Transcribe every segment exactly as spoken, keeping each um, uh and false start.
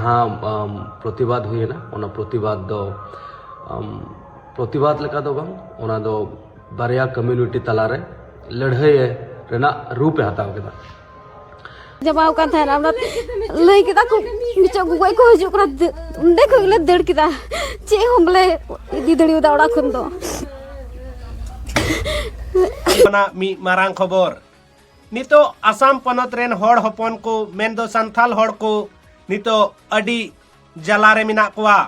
ᱡᱟᱦᱟᱸ ᱟᱢ, ᱯᱨᱚᱛᱤᱵᱟᱫ ᱦᱩᱭᱮᱱᱟ, ᱚᱱᱟ ᱯᱨᱚᱛᱤᱵᱟᱫ ᱫᱚ ᱟᱢ, ᱯᱨᱚᱛᱤᱵᱟᱫ ᱞᱮᱠᱟ ᱫᱚ ᱵᱟᱝ, ᱚᱱᱟ ᱫᱚ ᱵᱟᱨᱭᱟ ᱠᱚᱢᱭᱩᱱᱤᱴᱤ ᱛᱟᱞᱟᱨᱮ ᱞᱟᱹᱲᱦᱟᱹᱭ ᱨᱮᱱᱟᱜ ᱨᱩᱯ ᱮ ᱦᱟᱛᱟᱣ ᱠᱮᱫᱟ᱾ ᱡᱟᱢᱟᱣ ᱠᱟᱱ ᱛᱟᱦᱮᱱᱟ, ᱚᱱᱟ ᱞᱟᱹᱭ ᱠᱮᱫᱟ ᱠᱚ, ᱢᱤᱪᱚᱜ ᱜᱚᱜᱚᱡ ᱠᱚ ᱦᱤᱡᱩᱜ ᱠᱟᱱᱟ᱾ ᱫᱟᱹ-, ᱚᱸᱰᱮ ᱠᱷᱚᱡ ᱜᱮᱞᱮ ᱫᱟᱹᱲ ᱠᱮᱫᱟ, ᱪᱮᱫ ᱦᱚᱸ ᱵᱚᱞᱮ ᱤᱫᱤ ᱫᱟᱲᱮᱭᱟᱫᱟ ᱚᱲᱟᱜ ᱠᱷᱚᱱ ᱫᱚ᱾ ᱚᱱᱟ ᱢᱤᱫ ᱢᱟᱨᱟᱝ ᱠᱷᱚᱵᱚᱨ, ᱱᱤᱛᱚᱜ ᱟᱥᱟᱢ ᱯᱚᱱᱚᱛ ᱨᱮᱱ ᱦᱚᱲ ᱦᱚᱯᱚᱱ ᱠᱚ, ᱢᱮᱱᱫᱚ ᱥᱟᱱᱛᱷᱟᱞ ᱦᱚᱲ ᱠᱚ, ᱱᱤᱛᱚᱜ ᱟᱹᱰᱤ ᱡᱟᱞᱟ ᱨᱮ ᱢᱮᱱᱟᱜ ᱠᱚᱣᱟ᱾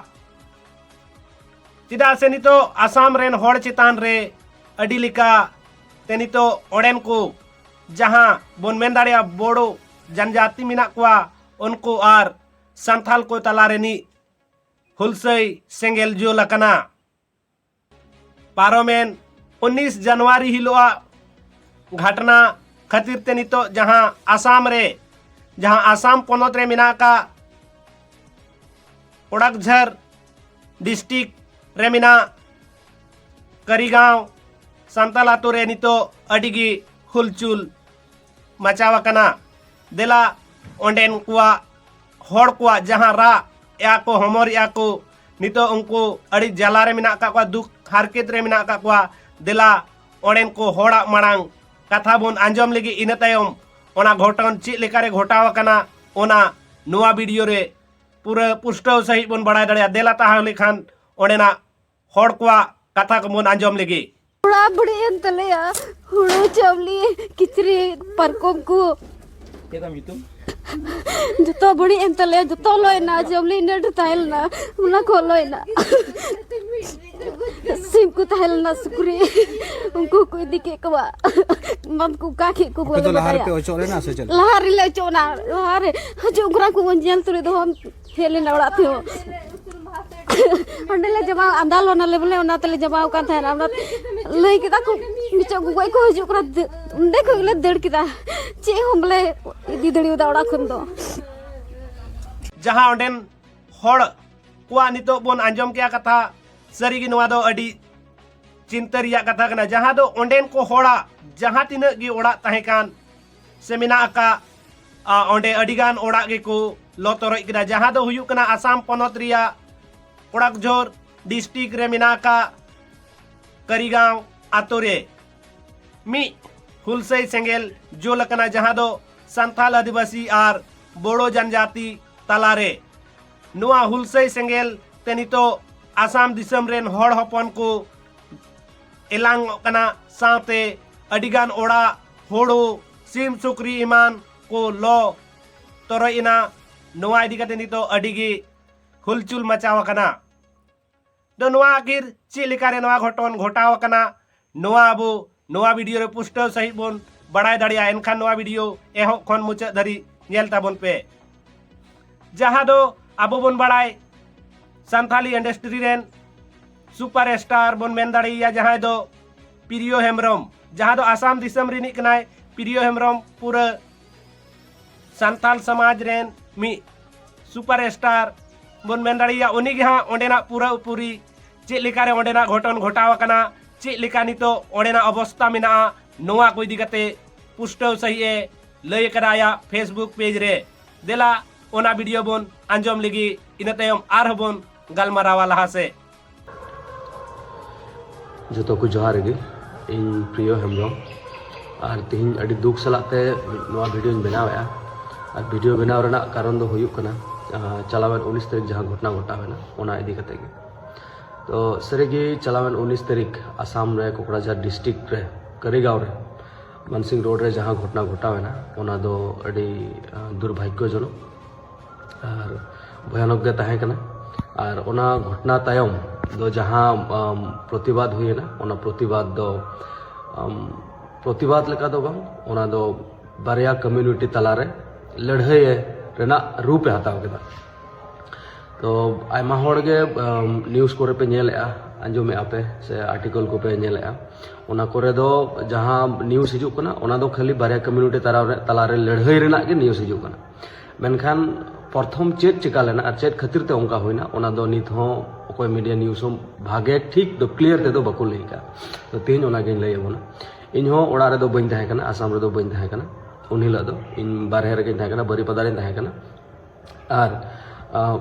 ᱪᱮᱫᱟᱜ ᱥᱮ ᱱᱤᱛᱚᱜ ᱟᱥᱟᱢ ᱨᱮᱱ ᱦᱚᱲ ᱪᱮᱛᱟᱱ ᱨᱮ ᱟᱹᱰᱤ ᱞᱮᱠᱟ ᱛᱮ ᱱᱤᱛᱚᱜ ᱚᱸᱰᱮᱱ ᱠᱚ ᱡᱟᱦᱟᱸ ᱵᱚᱱ ᱢᱮᱱ ᱫᱟᱲᱮᱭᱟᱜᱼᱟ ᱵᱳᱰᱳ ᱡᱟᱱᱡᱟᱛᱤ ᱢᱮᱱᱟᱜ ᱠᱚᱣᱟ, ᱩᱱᱠᱩ ᱟᱨ ᱥᱟᱱᱛᱷᱟᱞ ᱠᱚ ᱛᱟᱞᱟ ᱨᱤᱱᱤᱡ ᱦᱩᱞᱥᱟᱹᱭ ᱥᱮᱸᱜᱮᱞ ᱡᱩᱞ ᱟᱠᱟᱱᱟ᱾ ᱯᱟᱨᱚᱢᱮᱱ ᱩᱱᱤᱥ ᱡᱟᱱᱩᱣᱟᱨᱤ ᱦᱤᱞᱳᱜᱟᱜ ᱜᱷᱟᱴᱱᱟ ᱠᱷᱟᱹᱛᱤᱨ ᱛᱮ ᱱᱤᱛᱚᱜ ᱡᱟᱦᱟᱸ ᱟᱥᱟᱢ ᱨᱮ, ᱡᱟᱦᱟᱸ ᱟᱥᱟᱢ ᱯᱚᱱᱚᱛ ᱨᱮ ᱢᱮᱱᱟᱜ ᱟᱠᱟᱫ ᱚᱲᱟᱠᱡᱷᱟᱨ ᱰᱤᱥᱴᱤᱠ ᱨᱮ ᱢᱮᱱᱟᱜ ᱠᱟᱹᱨᱤᱜᱟᱸᱣ ᱥᱟᱱᱛᱟᱞ ᱟᱛᱳ ᱨᱮ ᱱᱤᱛᱚᱜ ᱟᱹᱰᱤ ᱜᱮ ᱦᱩᱞᱪᱩᱞ ᱢᱟᱪᱟᱣ ᱟᱠᱟᱱᱟ᱾ ᱫᱮᱞᱟ ᱚᱸᱰᱮᱱ ᱠᱚᱣᱟᱜ, ᱦᱚᱲ ᱠᱚᱣᱟᱜ ᱡᱟᱦᱟᱸ ᱨᱟᱜ ᱮᱜᱼᱟ ᱠᱚ, ᱦᱚᱢᱚᱨ ᱮᱜᱼᱟ ᱠᱚ, ᱱᱤᱛᱚᱜ ᱩᱱᱠᱩ ᱟᱹᱰᱤ ᱡᱟᱞᱟ ᱨᱮ ᱢᱮᱱᱟᱜ ᱟᱠᱟᱫ ᱠᱚᱣᱟ, ᱫᱩᱠ ᱦᱟᱨᱠᱮᱛ ᱨᱮ ᱢᱮᱱᱟᱜ ᱟᱠᱟᱫ ᱠᱚᱣᱟ᱾ ᱫᱮᱞᱟ ᱚᱸᱰᱮᱱ ᱠᱚ ᱦᱚᱲᱟᱜ ᱢᱟᱲᱟᱝ ᱠᱟᱛᱷᱟ ᱵᱚᱱ ᱟᱸᱡᱚᱢ ᱞᱮᱜᱮ, ᱤᱱᱟᱹ ᱛᱟᱭᱚᱢ ᱚᱱᱟ ᱜᱷᱚᱴᱚᱱ ᱪᱮᱫ ᱞᱮᱠᱟᱨᱮ ᱜᱷᱚᱴᱟᱣ ᱟᱠᱟᱱᱟ, ᱚᱱᱟ ᱱᱚᱣᱟ ᱵᱷᱤᱰᱤᱭᱳ ᱨᱮ ᱯᱩᱨᱟᱹ ᱯᱩᱥᱴᱟᱹᱣ ᱥᱟᱺᱦᱤᱡ ᱵᱚᱱ ᱵᱟᱲᱟᱭ ᱫᱟᱲᱮᱭᱟᱜᱼᱟ᱾ ᱫᱮᱞᱟ ᱛᱟᱦᱚᱞᱮ ᱠᱷᱟᱱ ᱚᱸᱰᱮᱱᱟᱜ ᱦᱚᱲ ᱠᱚᱣᱟᱜ ᱠᱟᱛᱷᱟ ᱠᱚᱵᱚᱱ ᱟᱸᱡᱚᱢ ᱞᱮᱜᱮ᱾ ᱚᱲᱟᱜ ᱵᱟᱹᱲᱤᱡ ᱮᱱ ᱛᱟᱞᱮᱭᱟ, ᱦᱩᱲᱩ ᱪᱟᱣᱞᱮ ᱠᱤᱪᱨᱤᱡ ᱯᱟᱨᱠᱚᱢ ᱠᱚ ᱪᱮᱫ ᱛᱟᱢ ᱧᱩᱛᱩᱢ? ᱡᱚᱛᱚ ᱵᱟᱹᱲᱤᱡ ᱮᱱ ᱛᱟᱞᱮᱭᱟ, ᱡᱚᱛᱚ ᱞᱚᱭ ᱮᱱᱟ, ᱪᱟᱣᱞᱮ ᱤᱱᱟᱹ ᱰᱷᱮᱨ ᱛᱟᱦᱮᱸ ᱞᱮᱱᱟ, ᱚᱱᱟ ᱠᱚ ᱞᱚᱭ ᱮᱱᱟ᱾ ᱥᱤᱢ ᱠᱚ ᱛᱟᱦᱮᱸ ᱞᱮᱱᱟ, ᱥᱩᱠᱨᱤ, ᱩᱱᱠᱩ ᱠᱚ ᱤᱫᱤ ᱠᱮᱫ ᱠᱚᱣᱟ᱾ ᱵᱟᱢ ᱠᱚ ᱚᱠᱟ ᱠᱷᱮᱡ ᱠᱚ ᱟᱯᱮ ᱫᱚ ᱵᱟᱞᱮ ᱞᱟᱦᱟ ᱵᱟᱰᱟᱭᱟ᱾ ᱨᱮᱯᱮ ᱚᱪᱚᱜ ᱞᱮᱱᱟ ᱥᱮ ᱪᱮᱫ? ᱞᱟᱦᱟ ᱨᱮᱞᱮ ᱚᱪᱚᱜ ᱮᱱᱟ, ᱞᱟᱦᱟ ᱨᱮ ᱦᱤᱡᱩᱜ ᱜᱷᱚᱲᱟ ᱠᱚ ᱵᱚᱱ ᱧᱮᱞ ᱛᱩᱞᱩᱡ ᱫᱚ ᱵᱟᱢ ᱦᱮᱡ ᱞᱮᱱᱟ ᱚᱲᱟᱜ ᱛᱮᱦᱚᱸ᱾ ᱚᱸᱰᱮ ᱞᱮ ᱡᱟᱢᱟ ᱟᱸᱫᱟᱞᱚᱱᱟᱞᱮ ᱵᱚᱞᱮ, ᱚᱱᱟ ᱛᱮᱞᱮ ᱡᱟᱢᱟᱣ ᱠᱟᱱ ᱛᱟᱦᱮᱱᱟ᱾ ᱚᱱᱟ ᱞᱟᱹᱭ ᱠᱮᱫᱟ ᱠᱚ, ᱢᱤᱪᱚᱜ ᱜᱚᱜᱚᱡ ᱠᱚ ᱦᱤᱡᱩᱜ ᱠᱟᱱᱟ᱾ ᱫᱟᱹ-, ᱚᱸᱰᱮ ᱠᱷᱚᱡ ᱜᱮᱞᱮ ᱫᱟᱹᱲ ᱠᱮᱫᱟ, ᱪᱮᱫ ᱦᱚᱸ ᱵᱚᱞᱮ ᱤᱫᱤ ᱫᱟᱲᱮᱭᱟᱫᱟ ᱚᱲᱟᱜ ᱠᱷᱚᱱ ᱫᱚ᱾ ᱡᱟᱦᱟᱸ ᱚᱸᱰᱮᱱ ᱦᱚᱲ ᱠᱚᱣᱟᱜ ᱱᱤᱛᱚᱜ ᱵᱚᱱ ᱟᱸᱡᱚᱢ ᱠᱮᱜᱼᱟ ᱠᱟᱛᱷᱟ, ᱥᱟᱹᱨᱤᱜᱮ ᱱᱚᱣᱟ ᱫᱚ ᱟᱹᱰᱤ ᱪᱤᱱᱛᱟᱹ ᱨᱮᱭᱟᱜ ᱠᱟᱛᱷᱟ ᱠᱟᱱᱟ᱾ ᱡᱟᱦᱟᱸ ᱫᱚ ᱚᱸᱰᱮᱱ ᱠᱚ ᱦᱚᱲᱟᱜ ᱡᱟᱦᱟᱸ ᱛᱤᱱᱟᱹᱜ ᱜᱮ ᱚᱲᱟᱜ ᱛᱟᱦᱮᱸ ᱠᱟᱱ ᱥᱮ ᱢᱮᱱᱟᱜ ᱟᱠᱟᱫ, ᱚᱸᱰᱮ ᱟᱹᱰᱤᱜᱟᱱ ᱚᱲᱟᱜ ᱜᱮᱠᱚ ᱞᱚ ᱛᱚᱨᱚᱡ ᱠᱮᱫᱟ, ᱡᱟᱦᱟᱸ ᱫᱚ ᱦᱩᱭᱩᱜ ᱠᱟᱱᱟ ᱟᱥᱟᱢ ᱯᱚᱱᱚᱛ ᱨᱮᱭᱟᱜ ᱠᱚᱲᱟᱠᱡᱷᱳᱨ ᱰᱤᱥᱴᱨᱤᱠᱴ ᱨᱮ ᱢᱮᱱᱟᱜ ᱟᱠᱟᱫ ᱠᱟᱹᱨᱤᱜᱟᱸᱣ ᱟᱛᱳ ᱨᱮ ᱢᱤᱫ ᱦᱩᱞᱥᱟᱹᱭ ᱥᱮᱸᱜᱮᱞ ᱡᱩᱞ ᱟᱠᱟᱱᱟ, ᱡᱟᱦᱟᱸ ᱫᱚ ᱥᱟᱱᱛᱟᱞ ᱟᱹᱫᱤᱵᱟᱹᱥᱤ ᱟᱨ ᱵᱳᱲᱳ ᱡᱟᱱᱡᱟᱛᱤ ᱛᱟᱞᱟᱨᱮ᱾ ᱱᱚᱣᱟ ᱦᱩᱞᱥᱟᱹᱭ ᱥᱮᱸᱜᱮᱞ ᱛᱮ ᱱᱤᱛᱚᱜ ᱟᱥᱟᱢ ᱫᱤᱥᱚᱢ ᱨᱮᱱ ᱦᱚᱲ ᱦᱚᱯᱚᱱ ᱠᱚ ᱮᱞᱟᱝᱚᱜ ᱠᱟᱱᱟ, ᱥᱟᱶᱛᱮ ᱟᱹᱰᱤᱜᱟᱱ ᱚᱲᱟᱜ, ᱦᱳᱲᱳ, ᱥᱤᱢ ᱥᱩᱠᱨᱤ ᱮᱢᱟᱱ ᱠᱚ ᱞᱚ ᱛᱚᱨᱚᱡ ᱮᱱᱟ᱾ ᱱᱚᱣᱟ ᱤᱫᱤ ᱠᱟᱛᱮ ᱱᱤᱛᱚᱜ ᱟᱹᱰᱤ ᱜᱮ ᱦᱩᱞᱪᱩᱞ ᱢᱟᱪᱟᱣ ᱟᱠᱟᱱᱟ᱾ ᱫᱚ ᱱᱚᱣᱟ ᱟᱹᱠᱷᱤᱨ ᱪᱮᱫ ᱞᱮᱠᱟᱨᱮ ᱱᱚᱣᱟ ᱜᱷᱚᱴᱚᱱ ᱜᱷᱚᱴᱟᱣ ᱟᱠᱟᱱᱟ, ᱱᱚᱣᱟ ᱟᱵᱚ ᱱᱚᱣᱟ ᱵᱷᱤᱰᱤᱭᱳ ᱨᱮ ᱯᱩᱥᱴᱟᱹᱣ ᱥᱟᱺᱦᱤᱡ ᱵᱚᱱ ᱵᱟᱲᱟᱭ ᱫᱟᱲᱮᱭᱟᱜᱼᱟ᱾ ᱮᱱᱠᱷᱟᱱ ᱱᱚᱣᱟ ᱵᱷᱤᱰᱤᱭᱳ ᱮᱦᱚᱵ ᱠᱷᱚᱱ ᱢᱩᱪᱟᱹᱫ ᱫᱷᱟᱹᱨᱤᱡ ᱧᱮᱞ ᱛᱟᱵᱚᱱ ᱯᱮ᱾ ᱡᱟᱦᱟᱸ ᱫᱚ ᱟᱵᱚ ᱵᱚᱱ ᱵᱟᱲᱟᱭ, ᱥᱟᱱᱛᱟᱞᱤ ᱤᱱᱰᱟᱥᱴᱨᱤ ᱨᱮᱱ ᱥᱩᱯᱟᱨ ᱥᱴᱟᱨ ᱵᱚᱱ ᱢᱮᱱ ᱫᱟᱲᱮᱭᱟᱭᱟ, ᱡᱟᱦᱟᱸᱭ ᱫᱚ ᱯᱨᱤᱭᱚ ᱦᱮᱢᱵᱨᱚᱢ, ᱡᱟᱦᱟᱸ ᱫᱚ ᱟᱥᱟᱢ ᱫᱤᱥᱚᱢ ᱨᱤᱱᱤᱡ ᱠᱟᱱᱟᱭ᱾ ᱯᱨᱤᱭᱚ ᱦᱮᱢᱵᱨᱚᱢ ᱯᱩᱨᱟᱹ ᱥᱟᱱᱛᱟᱞ ᱥᱚᱢᱟᱡᱽ ᱨᱮᱱ ᱢᱤᱫ ᱥᱩᱯᱟᱨ ᱥᱴᱟᱨ ᱵᱚᱱ ᱢᱮᱱ ᱫᱟᱲᱮᱭᱟᱭᱟ᱾ ᱩᱱᱤ ᱜᱮ ᱦᱟᱸᱜ ᱚᱸᱰᱮᱱᱟᱜ ᱯᱩᱨᱟᱹ ᱯᱩᱨᱤ ᱪᱮᱫ ᱞᱮᱠᱟᱨᱮ ᱚᱸᱰᱮᱱᱟᱜ ᱜᱷᱚᱴᱚᱱ ᱜᱷᱚᱴᱟᱣ ᱟᱠᱟᱱᱟ, ᱪᱮᱫ ᱞᱮᱠᱟ ᱱᱤᱛᱚᱜ ᱚᱸᱰᱮᱱᱟᱜ ᱚᱵᱚᱥᱛᱟ ᱢᱮᱱᱟᱜᱼᱟ, ᱱᱚᱣᱟ ᱠᱚ ᱤᱫᱤ ᱠᱟᱛᱮ ᱯᱩᱥᱴᱟᱹᱣ ᱥᱟᱺᱦᱤᱡ ᱮ ᱞᱟᱹᱭ ᱟᱠᱟᱫᱟ ᱟᱭᱟᱜ ᱯᱷᱮᱥᱵᱩᱠ ᱯᱮᱡᱽ ᱨᱮ᱾ ᱫᱮᱞᱟ ᱚᱱᱟ ᱵᱷᱤᱰᱤᱭᱳ ᱵᱚᱱ ᱟᱸᱡᱚᱢ ᱞᱮᱜᱮ, ᱤᱱᱟᱹ ᱛᱟᱭᱚᱢ ᱟᱨᱦᱚᱸ ᱵᱚᱱ ᱜᱟᱞᱢᱟᱨᱟᱣᱟ ᱞᱟᱦᱟ ᱥᱮᱫ᱾ ᱡᱚᱛᱚ ᱠᱚ ᱡᱚᱦᱟᱨ ᱜᱮ, ᱤᱧ ᱯᱨᱤᱭᱚ ᱦᱮᱢᱵᱨᱚᱢ᱾ ᱟᱨ ᱛᱮᱦᱮᱧ ᱟᱹᱰᱤ ᱫᱩᱠ ᱥᱟᱞᱟᱜ ᱛᱮ ᱱᱚᱣᱟ ᱵᱷᱤᱰᱤᱭᱳᱧ ᱵᱮᱱᱟᱣᱮᱫᱼᱟ᱾ ᱟᱨ ᱵᱷᱤᱰᱤᱭᱳ ᱵᱮᱱᱟᱣ ᱨᱮᱱᱟᱜ ᱠᱟᱨᱚᱱ ᱫᱚ ᱦᱩᱭᱩᱜ ᱠᱟᱱᱟ, ᱟᱸ, ᱪᱟᱞᱟᱣᱮᱱ ᱩᱱᱤᱥ ᱛᱟᱹᱨᱤᱠᱷ ᱡᱟᱦᱟᱸ ᱜᱷᱚᱴᱚᱱᱟ ᱜᱷᱚᱴᱟᱣ ᱮᱱᱟ, ᱚᱱᱟ ᱤᱫᱤ ᱠᱟᱛᱮ ᱜᱮ᱾ ᱛᱚ ᱥᱟᱹᱨᱤᱜᱮ ᱪᱟᱞᱟᱣᱮᱱ ᱩᱱᱤᱥ ᱛᱟᱹᱨᱤᱠᱷ ᱟᱥᱟᱢ ᱨᱮ ᱠᱳᱠᱲᱟᱡᱷᱟᱨ ᱰᱤᱥᱴᱨᱤᱠᱴ ᱨᱮ ᱠᱟᱹᱨᱤᱜᱟᱸᱣ ᱨᱮ ᱢᱟᱱᱥᱤᱝ ᱨᱳᱰ ᱨᱮ ᱡᱟᱦᱟᱸ ᱜᱷᱚᱴᱚᱱᱟ ᱜᱷᱚᱴᱟᱣ ᱮᱱᱟ, ᱚᱱᱟ ᱫᱚ ᱟᱹᱰᱤ, ᱟᱸ, ᱫᱩᱨᱵᱷᱟᱜᱽᱭᱚᱡᱚᱱᱚᱠ ᱟᱨ ᱵᱷᱚᱭᱟᱱᱚᱠ ᱜᱮ ᱛᱟᱦᱮᱸ ᱠᱟᱱᱟ᱾ ᱟᱨ ᱚᱱᱟ ᱜᱷᱚᱴᱚᱱᱟ ᱛᱟᱭᱚᱢ ᱫᱚ ᱡᱟᱦᱟᱸ, ᱟᱢ, ᱯᱨᱚᱛᱤᱵᱟᱫ ᱦᱩᱭᱮᱱᱟ, ᱚᱱᱟ ᱯᱨᱚᱛᱤᱵᱟᱫ ᱫᱚ, ᱟᱢ, ᱯᱨᱚᱛᱤᱵᱟᱫ ᱞᱮᱠᱟ ᱫᱚ ᱵᱟᱝ, ᱚᱱᱟ ᱫᱚ ᱵᱟᱨᱭᱟ ᱠᱚᱢᱤᱭᱩᱱᱤᱴᱤ ᱛᱟᱞᱟᱨᱮ ᱞᱟᱹᱲᱦᱟᱹᱭ ᱨᱮᱱᱟᱜ ᱨᱩᱯ ᱮ ᱦᱟᱛᱟᱣ ᱠᱮᱫᱟ᱾ ᱛᱚ ᱟᱭᱢᱟ ᱦᱚᱲ ᱜᱮ, ᱟᱢ, ᱱᱤᱭᱩᱡᱽ ᱠᱚᱨᱮ ᱯᱮ ᱧᱮᱞᱮᱫᱼᱟ, ᱟᱸᱡᱚᱢᱮᱫᱼᱟ ᱯᱮ, ᱥᱮ ᱟᱨᱴᱤᱠᱚᱞ ᱠᱚᱯᱮ ᱧᱮᱞᱮᱫᱼᱟ, ᱚᱱᱟ ᱠᱚᱨᱮ ᱫᱚ ᱡᱟᱦᱟᱸ ᱱᱤᱭᱩᱡᱽ ᱦᱤᱡᱩᱜ ᱠᱟᱱᱟ, ᱚᱱᱟ ᱫᱚ ᱠᱷᱟᱹᱞᱤ ᱵᱟᱨᱭᱟ ᱠᱚᱢᱤᱭᱩᱱᱤᱴᱤ ᱛᱟᱞᱟᱨᱮ, ᱛᱟᱞᱟᱨᱮ ᱞᱟᱹᱲᱦᱟᱹᱭ ᱨᱮᱱᱟᱜ ᱜᱮ ᱱᱤᱭᱩᱡᱽ ᱦᱤᱡᱩᱜ ᱠᱟᱱᱟ᱾ ᱢᱮᱱᱠᱷᱟᱱ ᱯᱨᱚᱛᱷᱚᱢ ᱪᱮᱫ ᱪᱤᱠᱟ ᱞᱮᱱᱟ ᱟᱨ ᱪᱮᱫ ᱠᱷᱟᱹᱛᱤᱨ ᱛᱮ ᱚᱱᱠᱟ ᱦᱩᱭᱱᱟ, ᱚᱱᱟ ᱫᱚ ᱱᱤᱛ ᱦᱚᱸ ᱚᱠᱚᱭ ᱢᱤᱰᱤᱭᱟ ᱱᱤᱭᱩᱡᱽ ᱦᱚᱸ ᱵᱷᱟᱜᱮ ᱴᱷᱤᱠ ᱫᱚ ᱠᱞᱤᱭᱟᱨ ᱛᱮᱫᱚ ᱵᱟᱠᱚ ᱞᱟᱹᱭ ᱠᱟᱜᱼᱟ᱾ ᱛᱚ ᱛᱮᱦᱮᱧ ᱚᱱᱟᱜᱤᱧ ᱞᱟᱹᱭ ᱟᱵᱚᱱᱟ᱾ ᱤᱧ ᱦᱚᱸ ᱚᱲᱟᱜ ᱨᱮᱫᱚ ᱵᱟᱹᱧ ᱛᱟᱦᱮᱸ ᱠᱟᱱᱟ, ᱟᱥᱟᱢ ᱨᱮᱫᱚ ᱵᱟᱹᱧ ᱛᱟᱦᱮᱸ ᱠᱟᱱᱟ᱾ ᱩᱱ ᱦᱤᱞᱳᱜ ᱫᱚ ᱤᱧ ᱵᱟᱨᱦᱮ ᱨᱮᱜᱮᱧ ᱛᱟᱦᱮᱸ ᱠᱟᱱᱟ, ᱵᱟᱹᱨᱤᱯᱟᱫᱟ ᱨᱮᱧ ᱛᱟᱦᱮᱸ ᱠᱟᱱᱟ᱾ ᱟᱨ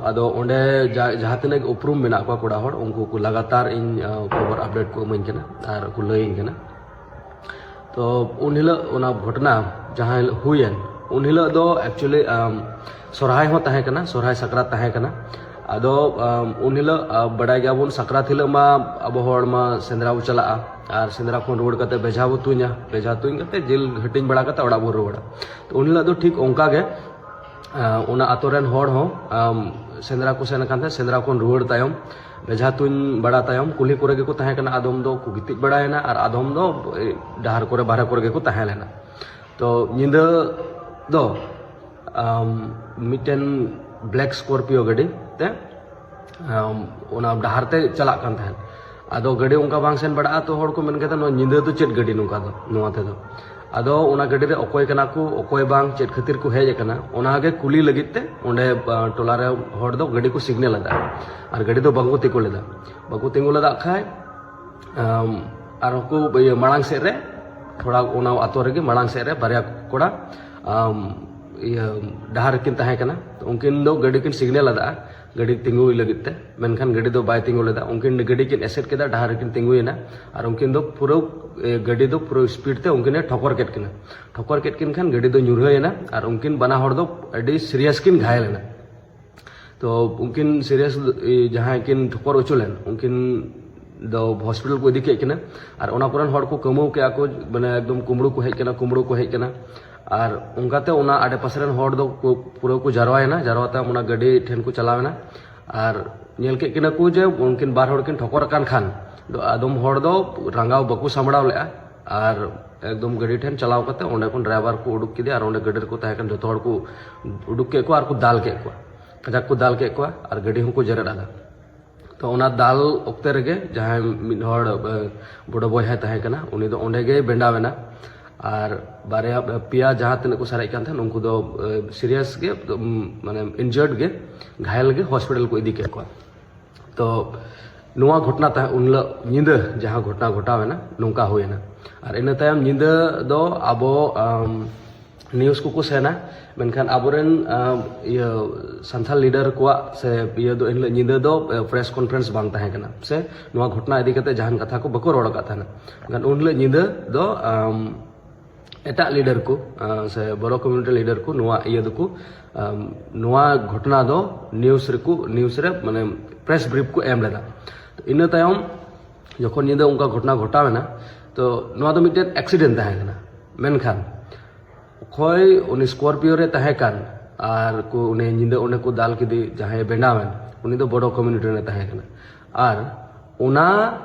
ᱟᱫᱚ ᱚᱸᱰᱮ ᱡᱟᱦᱟᱸ ᱛᱤᱱᱟᱹᱜ ᱩᱯᱨᱩᱢ ᱢᱮᱱᱟᱜ ᱠᱚᱣᱟ ᱠᱚᱲᱟ ᱦᱚᱲ, ᱩᱱᱠᱩ ᱠᱚ ᱞᱟᱜᱟᱛᱟᱨ ᱤᱧ ᱠᱷᱚᱵᱚᱨ ᱟᱯᱰᱮᱴ ᱠᱚ ᱤᱢᱟᱹᱧ ᱠᱟᱱᱟ ᱟᱨ ᱠᱚ ᱞᱟᱹᱭᱟᱹᱧ ᱠᱟᱱᱟ᱾ ᱛᱚ ᱩᱱ ᱦᱤᱞᱳᱜ ᱚᱱᱟ ᱜᱷᱚᱴᱚᱱᱟ ᱡᱟᱦᱟᱸ ᱦᱤᱞᱳᱜ ᱦᱩᱭᱮᱱ, ᱩᱱ ᱦᱤᱞᱳᱜ ᱫᱚ ᱮᱠᱪᱩᱭᱮᱞᱤ ᱥᱚᱨᱦᱟᱭ ᱦᱚᱸ ᱛᱟᱦᱮᱸ ᱠᱟᱱᱟ, ᱥᱚᱨᱦᱟᱭ ᱥᱟᱠᱨᱟᱛ ᱛᱟᱦᱮᱸ ᱠᱟᱱᱟ᱾ ᱟᱫᱚ ᱩᱱ ᱦᱤᱞᱳᱜ ᱵᱟᱰᱟᱭ ᱜᱮᱭᱟᱵᱚᱱ, ᱥᱟᱠᱨᱟᱛ ᱦᱤᱞᱳᱜ ᱢᱟ ᱟᱵᱚ ᱦᱚᱲ ᱢᱟ ᱥᱮᱸᱫᱽᱨᱟ ᱵᱚ ᱪᱟᱞᱟᱜᱼᱟ ᱟᱨ ᱥᱮᱸᱫᱽᱨᱟ ᱠᱷᱚᱱ ᱨᱩᱣᱟᱹᱲ ᱠᱟᱛᱮ ᱵᱮᱡᱷᱟ ᱵᱚ ᱛᱩᱧᱟ, ᱵᱮᱡᱷᱟ ᱛᱩᱧ ᱠᱟᱛᱮ ᱡᱤᱞ ᱦᱟᱹᱴᱤᱧ ᱵᱟᱲᱟ ᱠᱟᱛᱮ ᱚᱲᱟᱜ ᱵᱚ ᱨᱩᱣᱟᱹᱲᱟ᱾ ᱛᱚ ᱩᱱ ᱦᱤᱞᱳᱜ ᱫᱚ ᱴᱷᱤᱠ ᱚᱱᱠᱟ ᱜᱮ ᱚᱱᱟ ᱟᱛᱳ ᱨᱮᱱ ᱦᱚᱲ ᱦᱚᱸ ᱥᱮᱸᱫᱽᱨᱟ ᱠᱚ ᱥᱮᱱ ᱟᱠᱟᱱ ᱛᱟᱦᱮᱸᱫ᱾ ᱥᱮᱸᱫᱽᱨᱟ ᱠᱷᱚᱱ ᱨᱩᱣᱟᱹᱲ ᱛᱟᱭᱚᱢ, ᱵᱮᱡᱷᱟ ᱛᱩᱧ ᱵᱟᱲᱟ ᱛᱟᱭᱚᱢ, ᱠᱩᱞᱦᱤ ᱠᱚᱨᱮ ᱜᱮᱠᱚ ᱛᱟᱦᱮᱸ ᱠᱟᱱᱟ᱾ ᱟᱫᱚᱢ ᱫᱚ ᱠᱚ ᱜᱤᱛᱤᱡ ᱵᱟᱲᱟᱭᱮᱱᱟ ᱟᱨ ᱟᱫᱚᱢ ᱫᱚ ᱰᱟᱦᱟᱨ ᱠᱚᱨᱮ, ᱵᱟᱦᱨᱮ ᱠᱚᱨᱮ ᱜᱮᱠᱚ ᱛᱟᱦᱮᱸ ᱞᱮᱱᱟ᱾ ᱛᱚ ᱧᱤᱫᱟᱹ ᱫᱚ ᱢᱤᱫᱴᱮᱱ ᱵᱞᱮᱠ ᱥᱠᱚᱨᱯᱤᱭᱳ ᱜᱟᱹᱰᱤ ᱛᱮ ᱚᱱᱟ ᱰᱟᱦᱟᱨ ᱛᱮ ᱪᱟᱞᱟᱜ ᱠᱟᱱ ᱛᱟᱦᱮᱸᱫ᱾ ᱟᱫᱚ ᱜᱟᱹᱰᱤ ᱚᱱᱠᱟ ᱵᱟᱝ ᱥᱮᱱ ᱵᱟᱲᱟᱜᱼᱟ, ᱛᱚ ᱦᱚᱲ ᱠᱚ ᱢᱮᱱ ᱠᱮᱫᱟ, "ᱱᱚᱣᱟ ᱧᱤᱫᱟᱹ ᱫᱚ ᱪᱮᱫ ᱜᱟᱹᱰᱤ ᱱᱚᱝᱠᱟ ᱫᱚ, ᱱᱚᱣᱟ ᱛᱮᱫᱚ?" ᱟᱫᱚ ᱚᱱᱟ ᱜᱟᱹᱰᱤ ᱨᱮ ᱚᱠᱚᱭ ᱠᱟᱱᱟ ᱠᱚ, ᱚᱠᱚᱭ ᱵᱟᱝ, ᱪᱮᱫ ᱠᱷᱟᱹᱛᱤᱨ ᱠᱚ ᱦᱮᱡ ᱟᱠᱟᱱᱟ, ᱚᱱᱟ ᱜᱮ ᱠᱩᱞᱤ ᱞᱟᱹᱜᱤᱫ ᱛᱮ ᱚᱸᱰᱮ ᱴᱚᱞᱟ ᱨᱮ ᱦᱚᱲ ᱫᱚ ᱜᱟᱹᱰᱤ ᱠᱚ ᱥᱤᱜᱽᱱᱮᱞ ᱟᱫᱟ ᱟᱨ ᱜᱟᱹᱰᱤ ᱫᱚ ᱵᱟᱝ ᱠᱚ ᱛᱤᱸᱜᱩ ᱞᱮᱫᱟ᱾ ᱵᱟᱠᱚ ᱛᱤᱸᱜᱩ ᱞᱮᱫᱟ ᱠᱷᱟᱡ ᱟᱨ ᱩᱱᱠᱩ ᱤᱭᱟᱹ ᱢᱟᱲᱟᱝ ᱥᱮᱫ ᱨᱮ, ᱛᱷᱚᱲᱟ ᱚᱱᱟ ᱟᱛᱳ ᱨᱮᱜᱮ ᱢᱟᱲᱟᱝ ᱥᱮᱫ ᱨᱮ ᱵᱟᱨᱭᱟ ᱠᱚᱲᱟ ᱤᱭᱟᱹ ᱰᱟᱦᱟᱨ ᱨᱮᱠᱤᱱ ᱛᱟᱦᱮᱸ ᱠᱟᱱᱟ᱾ ᱩᱱᱠᱤᱱ ᱫᱚ ᱜᱟᱹᱰᱤ ᱠᱤᱱ ᱥᱤᱜᱽᱱᱮᱞ ᱟᱫᱟ ᱜᱟᱹᱰᱤ ᱛᱤᱸᱜᱩᱭ ᱞᱟᱹᱜᱤᱫ ᱛᱮ, ᱢᱮᱱᱠᱷᱟᱱ ᱜᱟᱹᱰᱤ ᱫᱚ ᱵᱟᱭ ᱛᱤᱸᱜᱩ ᱞᱮᱫᱟ᱾ ᱩᱱᱠᱤᱱ ᱜᱟᱹᱰᱤ ᱠᱤᱱ ᱮᱥᱮᱫ ᱠᱮᱫᱟ, ᱰᱟᱦᱟᱨ ᱨᱮᱠᱤᱱ ᱛᱤᱸᱜᱩᱭᱮᱱᱟ ᱟᱨ ᱩᱱᱠᱤᱱ ᱫᱚ ᱯᱩᱨᱟᱹ ᱜᱟᱹᱰᱤ ᱫᱚ ᱯᱩᱨᱟᱹ ᱥᱯᱤᱰ ᱛᱮ ᱩᱱᱠᱤᱱᱮ ᱴᱷᱚᱠᱚᱨ ᱠᱮᱫ ᱠᱤᱱᱟ᱾ ᱴᱷᱚᱠᱚᱨ ᱠᱮᱫ ᱠᱤᱱ ᱠᱷᱟᱱ ᱜᱟᱹᱰᱤ ᱫᱚ ᱧᱩᱨᱦᱟᱹᱭᱮᱱᱟ ᱟᱨ ᱩᱱᱠᱤᱱ ᱵᱟᱱᱟ ᱦᱚᱲ ᱫᱚ ᱟᱹᱰᱤ ᱥᱤᱨᱤᱭᱟᱥ ᱠᱤᱱ ᱜᱷᱟᱭᱮᱞ ᱮᱱᱟ᱾ ᱛᱚ ᱩᱱᱠᱤᱱ ᱥᱤᱨᱤᱭᱟᱥ ᱡᱟᱦᱟᱸᱭ ᱠᱤᱱ ᱴᱷᱚᱠᱚᱨ ᱦᱚᱪᱚ ᱞᱮᱱ, ᱩᱱᱠᱤᱱ ᱫᱚ ᱦᱚᱥᱯᱤᱴᱟᱞ ᱠᱚ ᱤᱫᱤ ᱠᱮᱫ ᱠᱤᱱᱟ᱾ ᱟᱨ ᱚᱱᱟ ᱠᱚᱨᱮᱱ ᱦᱚᱲ ᱠᱚ ᱠᱟᱹᱢᱟᱹᱣ ᱠᱮᱫᱼᱟ ᱠᱚ, ᱢᱟᱱᱮ ᱮᱠᱫᱚᱢ ᱠᱩᱢᱵᱽᱲᱩ ᱠᱚ ᱦᱮᱡ ᱠᱟᱱᱟ, ᱠᱩᱢᱵᱽᱲᱩ ᱠᱚ ᱦᱮᱡ ᱠᱟᱱᱟ᱾ ᱟᱨ ᱚᱱᱠᱟᱛᱮ ᱚᱱᱟ ᱟᱰᱮᱯᱟᱥᱮ ᱨᱮᱱ ᱦᱚᱲ ᱫᱚ ᱠᱚ ᱯᱩᱨᱟᱹ ᱠᱚ ᱡᱟᱨᱣᱟᱭᱮᱱᱟ᱾ ᱡᱟᱨᱣᱟ ᱛᱟᱭᱚᱢ ᱚᱱᱟ ᱜᱟᱹᱰᱤ ᱴᱷᱮᱱ ᱠᱚ ᱪᱟᱞᱟᱣᱮᱱᱟ ᱟᱨ ᱧᱮᱞ ᱠᱮᱫ ᱠᱤᱱᱟ ᱠᱚ ᱡᱮ ᱩᱱᱠᱤᱱ ᱵᱟᱨ ᱦᱚᱲ ᱠᱤᱱ ᱴᱷᱚᱠᱚᱨ ᱟᱠᱟᱱ ᱠᱷᱟᱱ ᱫᱚ ᱟᱫᱚᱢ ᱦᱚᱲ ᱫᱚ ᱨᱟᱸᱜᱟᱣ ᱵᱟᱠᱚ ᱥᱟᱢᱵᱲᱟᱣ ᱞᱮᱫᱼᱟ᱾ ᱟᱨ ᱮᱠᱫᱚᱢ ᱜᱟᱹᱰᱤ ᱴᱷᱮᱱ ᱪᱟᱞᱟᱣ ᱠᱟᱛᱮ ᱚᱸᱰᱮ ᱠᱷᱚᱱ ᱰᱨᱟᱭᱵᱷᱟᱨ ᱠᱚ ᱩᱰᱩᱠ ᱠᱮᱫᱮᱭᱟ ᱟᱨ ᱚᱸᱰᱮ ᱜᱟᱹᱰᱤ ᱨᱮᱠᱚ ᱛᱟᱦᱮᱸ ᱠᱟᱱ ᱡᱚᱛᱚ ᱦᱚᱲ ᱠᱚ ᱩᱰᱩᱠ ᱠᱮᱫ ᱠᱚᱣᱟ ᱟᱨ ᱠᱚ ᱫᱟᱞ ᱠᱮᱫ ᱠᱚᱣᱟ, ᱠᱟᱡᱟᱠ ᱠᱚ ᱫᱟᱞ ᱠᱮᱫ ᱠᱚᱣᱟ ᱟᱨ ᱜᱟᱹᱰᱤ ᱦᱚᱸᱠᱚ ᱡᱮᱨᱮᱫ ᱟᱫᱟ᱾ ᱛᱚ ᱚᱱᱟ ᱫᱟᱞ ᱚᱠᱛᱮ ᱨᱮᱜᱮ ᱡᱟᱦᱟᱸᱭ ᱢᱤᱫ ᱦᱚᱲ ᱵᱚᱰᱚ ᱵᱚᱭᱦᱟᱭ ᱛᱟᱦᱮᱸ ᱠᱟᱱᱟ, ᱩᱱᱤ ᱫᱚ ᱚᱸᱰᱮ ᱜᱮᱭ ᱵᱮᱸᱰᱟᱣ ᱮᱱᱟ᱾ ᱟᱨ ᱵᱟᱨᱭᱟ ᱯᱮᱭᱟ ᱡᱟᱦᱟᱸ ᱛᱤᱱᱟᱹᱜ ᱠᱚ ᱥᱟᱨᱮᱡ ᱠᱟᱱ ᱛᱟᱦᱮᱸᱱ, ᱩᱱᱠᱩ ᱫᱚ ᱥᱤᱨᱤᱭᱟᱥ ᱜᱮ, ᱢᱟᱱᱮ ᱤᱱᱡᱟᱨᱰ ᱜᱮ, ᱜᱷᱟᱭᱮᱞ ᱜᱮ ᱦᱚᱥᱯᱤᱴᱟᱞ ᱠᱚ ᱤᱫᱤ ᱠᱮᱫ ᱠᱚᱣᱟ᱾ ᱛᱚ ᱱᱚᱣᱟ ᱜᱷᱚᱴᱚᱱᱟ ᱛᱟᱦᱮᱸ, ᱩᱱ ᱦᱤᱞᱳᱜ ᱧᱤᱫᱟᱹ ᱡᱟᱦᱟᱸ ᱜᱷᱚᱴᱚᱱᱟ ᱜᱷᱚᱴᱟᱣ ᱮᱱᱟ, ᱱᱚᱝᱠᱟ ᱦᱩᱭᱮᱱᱟ᱾ ᱟᱨ ᱤᱱᱟᱹ ᱛᱟᱭᱚᱢ ᱧᱤᱫᱟᱹ ᱫᱚ ᱟᱵᱚ ᱟᱢ, ᱱᱤᱭᱩᱡᱽ ᱠᱚᱠᱚ ᱥᱮᱱᱟ᱾ ᱢᱮᱱᱠᱷᱟᱱ ᱟᱵᱚᱨᱮᱱ ᱟᱢ, ᱤᱭᱟᱹ ᱥᱟᱱᱛᱟᱲ ᱞᱤᱰᱟᱨ ᱠᱚᱣᱟᱜ ᱥᱮ ᱤᱭᱟᱹ ᱫᱚ ᱮᱱᱦᱤᱞᱳᱜ ᱧᱤᱫᱟᱹ ᱫᱚ ᱯᱨᱮᱥ ᱠᱚᱱᱯᱷᱟᱨᱮᱱᱥ ᱵᱟᱝ ᱛᱟᱦᱮᱸ ᱠᱟᱱᱟ, ᱥᱮ ᱱᱚᱣᱟ ᱜᱷᱚᱴᱚᱱᱟ ᱤᱫᱤ ᱠᱟᱛᱮ ᱡᱟᱦᱟᱱ ᱠᱟᱛᱷᱟ ᱠᱚ ᱵᱟᱠᱚ ᱨᱚᱲ ᱟᱠᱟᱫ ᱛᱟᱦᱮᱱᱟ᱾ ᱢᱮᱱᱠᱷᱟᱱ ᱩᱱ ᱦᱤᱞᱳᱜ ᱧᱤᱫᱟᱹ ᱫᱚ ᱟᱢ, ᱮᱴᱟᱜ ᱞᱤᱰᱟᱨ ᱠᱚ ᱟᱢ, ᱥᱮ ᱵᱳᱰᱳ ᱠᱚᱢᱤᱭᱩᱱᱤᱴᱤ ᱞᱤᱰᱟᱨ ᱠᱚ ᱱᱚᱣᱟ ᱤᱭᱟᱹ ᱫᱚᱠᱚ ᱟᱢ, ᱱᱚᱣᱟ ᱜᱷᱚᱴᱚᱱᱟ ᱫᱚ ᱱᱤᱭᱩᱡᱽ ᱨᱮᱠᱚ ᱱᱤᱭᱩᱡᱽ ᱨᱮ ᱢᱟᱱᱮ ᱯᱨᱮᱥ ᱵᱨᱤᱯ ᱠᱚ ᱮᱢ ᱞᱮᱫᱟ᱾ ᱤᱱᱟᱹ ᱛᱟᱭᱚᱢ ᱡᱚᱠᱷᱚᱱ ᱧᱤᱫᱟᱹ ᱚᱱᱠᱟ ᱜᱷᱚᱴᱚᱱᱟ ᱜᱷᱚᱴᱟᱣ ᱮᱱᱟ, ᱛᱚ ᱱᱚᱣᱟ ᱫᱚ ᱢᱤᱫᱴᱮᱱ ᱮᱠᱥᱤᱰᱮᱱᱴ ᱛᱟᱦᱮᱸ ᱠᱟᱱᱟ᱾ ᱢᱮᱱᱠᱷᱟᱱ ᱚᱠᱚᱭ ᱩᱱᱤ ᱥᱠᱚᱨᱯᱤᱭᱳ ᱨᱮ ᱛᱟᱦᱮᱸ ᱠᱟᱱ ᱟᱨ ᱠᱚ ᱩᱱᱤ ᱧᱤᱫᱟᱹ ᱚᱸᱰᱮ ᱠᱚ ᱫᱟᱞ ᱠᱮᱫᱮ, ᱡᱟᱦᱟᱸᱭ ᱵᱮᱱᱟᱣᱮᱱ, ᱩᱱᱤ ᱫᱚ ᱵᱳᱰᱳ ᱠᱚᱢᱤᱭᱩᱱᱤᱴᱤ ᱨᱮ ᱛᱟᱦᱮᱸ ᱠᱟᱱᱟ᱾ ᱟᱨ ᱚᱱᱟ